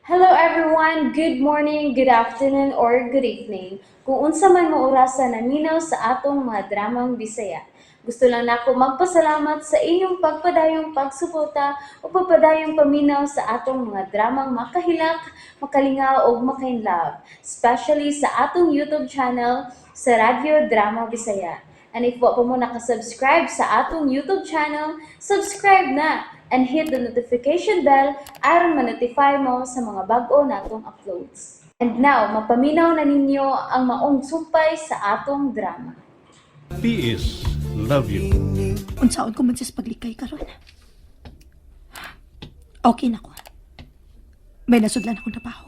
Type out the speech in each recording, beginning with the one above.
Hello everyone! Good morning, good afternoon, or good evening. Kung unsa man mo orasa naminaw sa atong mga dramang Bisaya. Gusto lang nako magpasalamat sa inyong pagpadayong pagsuporta o pagpadayong paminaw sa atong mga dramang makahilak, makalingaw ug makainlove, especially sa atong YouTube channel sa Radyo Drama Bisaya. And if wa pa mo nakasubscribe sa atong YouTube channel, subscribe na and hit the notification bell aron ma-notify mo sa mga bag-o natong uploads. And now, mapaminaw na ninyo ang maong sumpay sa atong drama. PS love you. Unsaon ko man sis paglikay karon? Okay na ko. May nasudlan akong trabaho.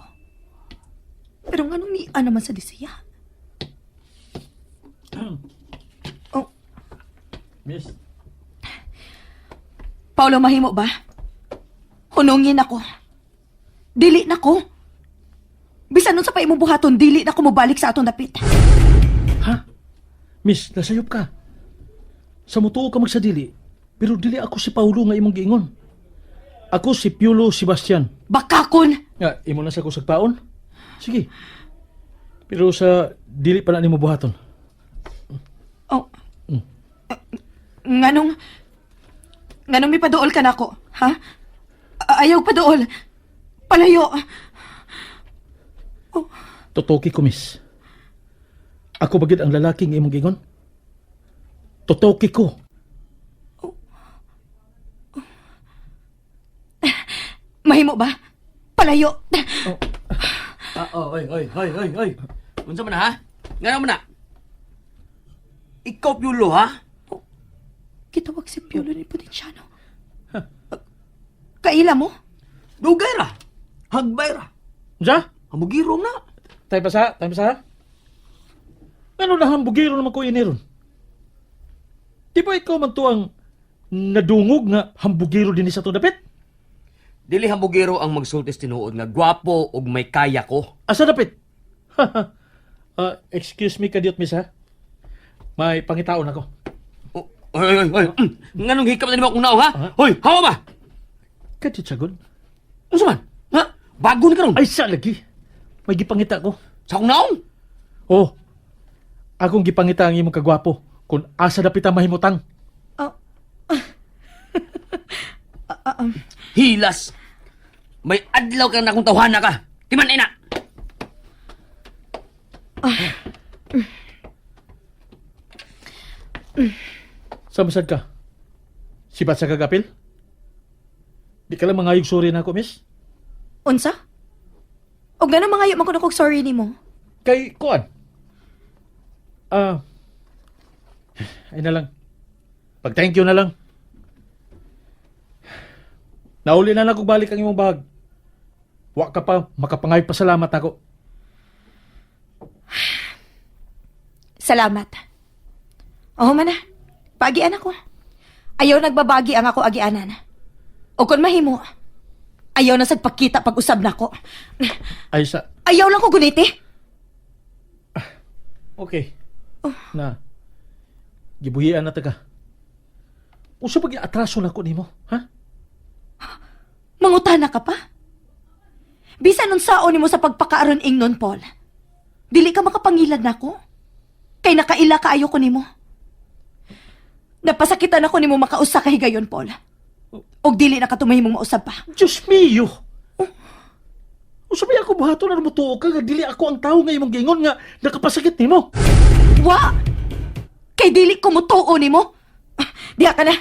Pero nganong niya naman sa disiya? Oh, Miss, Paolo, mahimo ba? Hunungin ako. Dili na ko. Bisan unsa pa imong buhaton, dili na ko mobalik sa atong dapit. Ha? Miss, nasayop ka. Sa mutuo ka magsadili, pero dili ako si Paulo nga imong giingon. Ako si Piolo Sebastian. Bakakon! Nga, imo na sa kusagpaon? Sige. Pero sa dili pa na nimo buhaton. Oh. Nganong may paduol ka nako, ha? Ayaw paduol. Palayo. Totoki ko, miss. Ako bagid ang lalaki nga imong giingon? Totoki ko. Mahimo ba? Palayo. Ah, oh, oy, oy, oy, oy, oy. Unsa man na, ha? Ngano man na? Ikaw Piolo, ha? Gitawag si Piolo ni Potenciano. Kaila mo? Dugay ra. Hagbay ra. Unsa? Hamugiro na. Tayo pa sa, tayo pa sa. Ano na hambugiro naman ko iniron? Di ba ikaw man to ang nadungog nga hambugiro din sa itong dapit? Dili hambugiro ang magsultis tinuod nga gwapo ug may kaya ko. Asa dapit? Ah, excuse me kadiot, miss, ha? May pangitaon ako. Oh, oy, oy, oy. Nganong hikap na nimo akong naong, ha? Hoy, hawa ba? Kadiot sagod. Unsa man? Ha? Bago ni karon. Ay sa lagi. May gipangita ko. Sa akong naong? Oh. Akong gipangita ang imong kagwapo kung asa dapit ang mahimutang. Oh. Hilas. May adlaw ka na akong tawhana ka. Timan ina. Sa masad ka? Sibat sa kagapil? Di ka lang mangayog sorry na ako, miss. Unsa? Og ngano mangayo man ko na kog sorry nimo? Kay kuan. Ah. Ay na lang. Pag thank you na lang. Nauli na lang kung balik ang imong bag. Wa ka pa makapangay pasalamat ako. Salamat. Oh man na. Paagian ako. Ayaw nagbabagi ang ako agianan. O kung mahimo, ayaw na sad pagkita pag-usab nako. Ay sa Ayaw lang ko guniti. Okay. Na. Gibuhian na ta ka. Usa pag atraso na ko nimo, ha? Mangutana ka pa? Bisan unsaon nimo sa pagpakaaron ingnon, Paul. Dili ka makapangilad nako. Kay nakaila kaayo ko nimo. Napasakitan ako nimo makausa ka higayon, Paul. Og dili na ka tumahimong mausab pa. Diyos mio. Usa ba ako buhaton na mutuo ka nga dili ako ang tawo nga imong giingon nga nakapasakit nimo? Wa! Kay dili ko mutuo nimo. Diha ka na.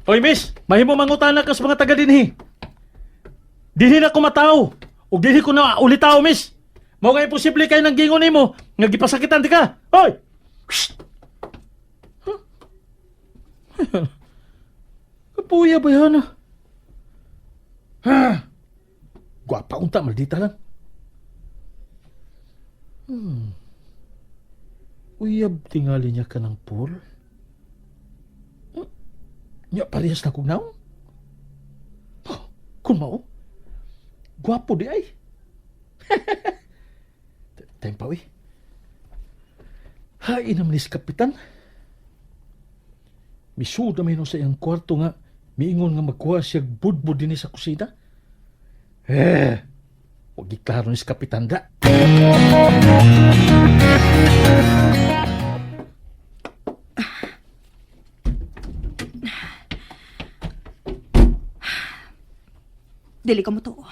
Oy, miss, mahimo mangutana ka sa mga taga dinhi. Dinhi na ko mataw. Ug dinhi ko na ulitaw, miss. Mao nga imposible kay nang gingon nimo nga gipasakitan di ka. Oy! Shh! Huh? Kapuya ba yan? Ah? Ha? Gwapa unta, maldita lang. Uyab tingali niya ka ng pool. Nya parehas na kog naong. Oh, kung mao, gwapo di ay. Time pa, uy. Hain naman ni si Kapitan. Misuda may no sa iyang kwarto nga miingon nga magkuha siya budbud dinhi sa kusina. Eh, wag giklaro ni si Kapitan da. Dili ka mo tuo.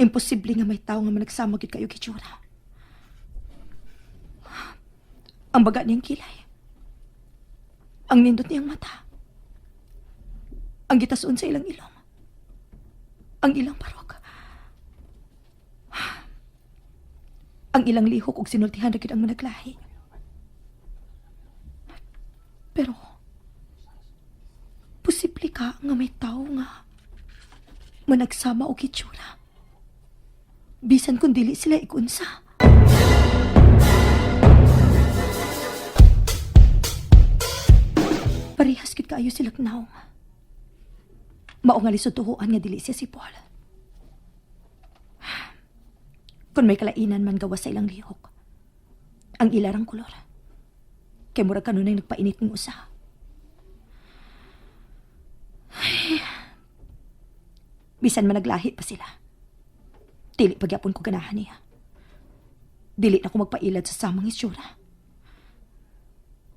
Imposible nga may tao nga managsama gyud kayo gitsura. Ang baga niyang kilay. Ang nindot niyang mata. Ang gitason sa ilang ilong. Ang ilang barog. Ang ilang lihok ug sinultihan ra gyud ang managlahi. Pero posible ka nga may tao nga managsama og hitsura. Bisan kung dili sila ikunsa. Parehas gid kaayo sila naong. Mao nga lisod tuhuan nga dili siya si Paul. Kung may kalainan man gawas sa ilang lihok. Ang ilarang kolor. Kay murag kanunay nagpainit ning usa. Bisan man naglahi pa sila. Dili pagyapon ko ganahan niya. Dili na ko magpailad sa samang itsura.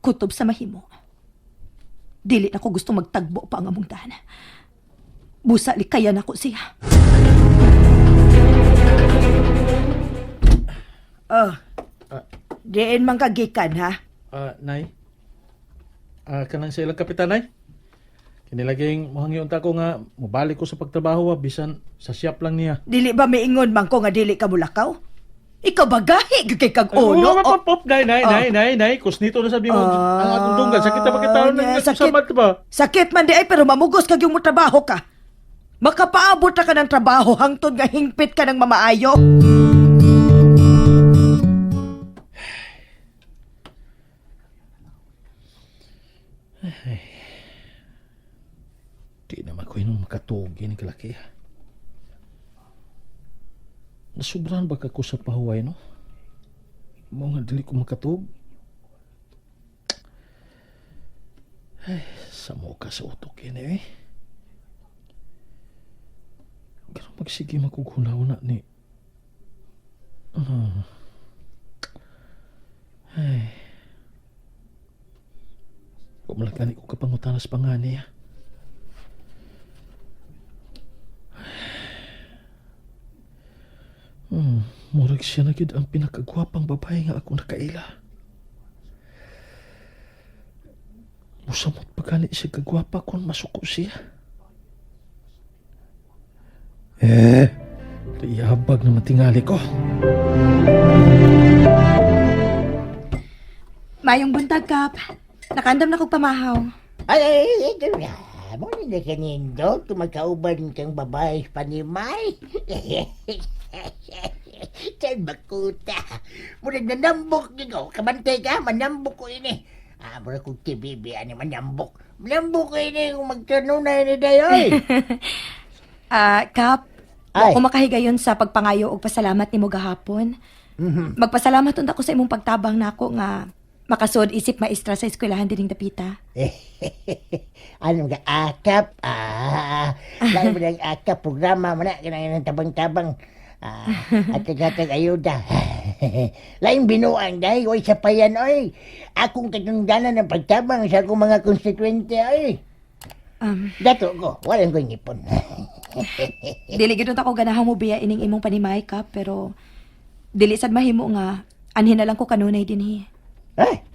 Kutob sa mahimo. Dili na ko gusto magtagbo pa ang among daan. Busa likayan ako siya. Oh. Diin man kagikan ha. Ah, Nay. Ah, kanang sa ilang kapitan, Nay. Kinilaging muhangyo unta ko nga mobalik ko sa pagtrabaho ah, bisan sa shop lang niya. Dili ba miingon man ko nga dili ka mulakaw? Ikaw ba gahi gyud kay kag ulo? Oh, pop, pop, nay, nay, nay, nay, nay. Kusnito na sabi mo, ang atong dunggan. Sakit na bakit taon Ah, ng sakit. samat ba? Sakit man di ay pero mamugos kag yung mo trabaho ka. Makapaabot na ka ng trabaho hangtod nga hingpit ka ng mamaayo. Di naman ko inong makatugi ni kalaki. ah. Nasubrahan ba ka ko sa pahuway, no? Mo nga dili ko makatug. Ay, samo ka sa utok yun eh. Pero magsige makughulaw na ni. Ah. Ay. Kumalagani ko kapangutanas pa nga niya. Murag siya na gyud ang pinakagwapang babae nga ako nakaila. Musamot pa gani siya kagwapa kung masuko siya. Eh, riyabag naman tingali ko. Mayong buntag, Kap. Nakandam na kog pamahaw. Ay, ay, ay, ay, ay, mo ni kanindo, tumagkauban kang babae panimay. Saan bakuta? Murag nanambok ikaw, kabantay ka, manambok ko ini. Ah, murag kong tibibi, ani manambok. Manambok ko ini kung magtanunay ni dayoy. Ah, Kap, Ay. ako makahigayon sa pagpangayo og pasalamat nimo gahapon. Magpasalamat unta ko sa imong pagtabang nako nga makasud isip maestra sa eskwelahan dining dapita. Ano ka, akap? Ah, lain mo ng akap, programa mo na, kinangin ng tabang-tabang. Ah, at gatag ayuda. Lain binuang dahil, oy, sa payan, oy. Akong katungdanan ng pagtabang sa akong mga konstituente, oy. Dato ko, walang ko ngipon. Dili gid unta ko ganahan mo biya ining imong panimay, Kap, pero dili sad mahimo nga anhin na lang ko kanunay dinhi. Ay,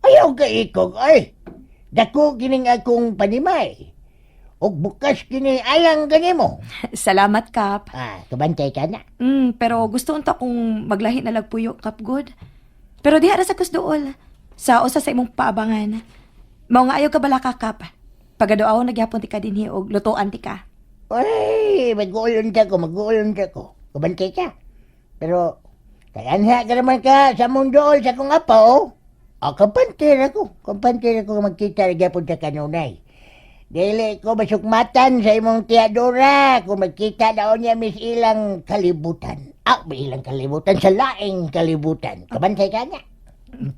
ayaw ka ikog, oy. Dako kining akong panimay. Og bukas kini alang kanimo. Salamat, Kap. Ah, kabantay ka na. Pero gusto unta kong maglahi na lagpuyo, Kap good. Pero diha ra sa kusduol. Sa usa sa imong paabangan. Mao nga ayaw ka bala ka, Kap. Pagaduaw nagyapon ti ka dinhi og lutuan ti ka. Uy, mag-uulon ka ko, mag-uulon ka ko. Kabantay ka. Pero, kayanha ka naman ka sa mundo sa kong apo. O, kampante na ko. Kampante na ko magkita na gyapon sa kanunay. Dili ko masukmatan sa imong tiyadora kung magkita daon niya mis ilang kalibutan. Ah, may ilang kalibutan sa laing kalibutan. Kabantay ka na.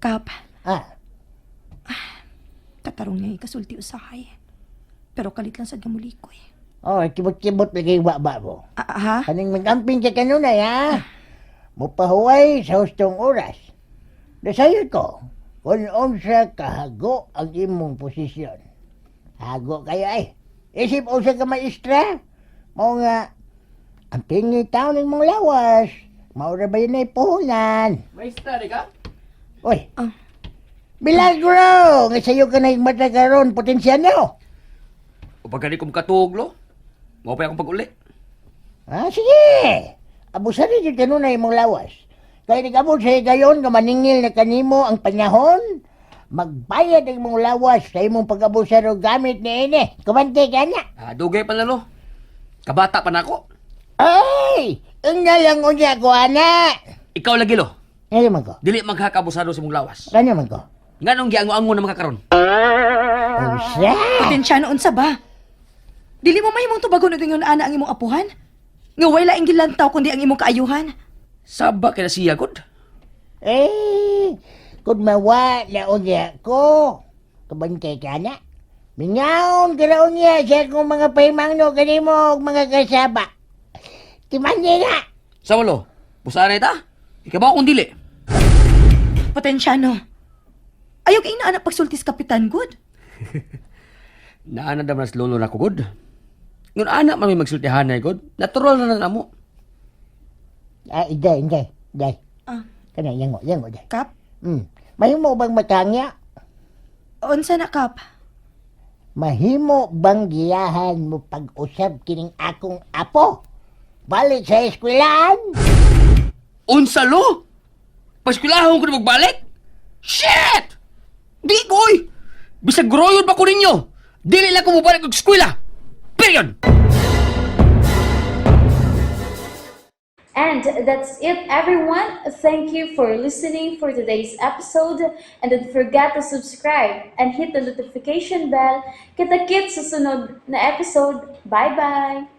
Kap, Ah, katarong niya ikasulti usahay. Pero kalit lang sad nga mulikoy. Oh, kibot-kibot lagi ba mo. Ah, ha? Kaning mag-amping ka kanunay, ha? Mupahuway sa hustong oras. Nasayo ko, kung unsa kahago ang imong posisyon. Hago kayo ay. Isip unsa ka maestra? Mao nga, ang pingi taon ng mong lawas, maura ba yun ay puhunan? Maestra di ka? Uy, Ah. Milagro! Nga sa'yo ka na mata karon, potensyano. O pag gani ko makatuog lo, mao pa akong pag-uli. Ah, sige! Abusan rin yung kanunay mong lawas. Kaya nag-abot sa higayon nga maningil na kanimo ang panahon, magbayad ang mong lawas sa imong pag-abusar og gamit ni ini. Kumante ka na. Ah, dugay pa na lo. Kabata pa na ako. Ay! Ang lang unya ko, ana! Ikaw lagi lo. Ano man ko? Dili maghakabusado sa imong lawas. Ano man ko? Nganong giango-ango na makakaron? Unsa? Potensyano unsa ba? Dili mo mahimong tubagon og ingon ana ang imong apuhan? Nga way laing gilantaw kundi ang imong kaayuhan. Saba kay na siya gud. Eh, kung mawa na unya ko, kabantay ka na. Mingaon ka na unya sa akong mga paimangno kanimo og mga kasaba. Timani na! Sa walo, busa na ita. Ikaw ba akong dili? Potensyano. Ayaw kay ina anak pagsultis Kapitan good. Naana daman sa lolo na ko gud. Ngun ana man may magsultihan na gud. Natural na na mo. Ah, inday, inday, inday. Ah. Kana, yango, yango, day. Kap, Mahimo bang matangya? unsa na kap? Mahimo bang giyahan mo pag-usab kining akong apo? Balik sa eskwelahan? Unsa lo? Paskulahon ko na magbalik? Shit! Di ko oy! Bisag groyon pa ko ninyo. Dili lang ko mobalik og eskwela. Period. And that's it, everyone. Thank you for listening for today's episode. And don't forget to subscribe and hit the notification bell. Kita-kits sa sunod na episode. Bye-bye!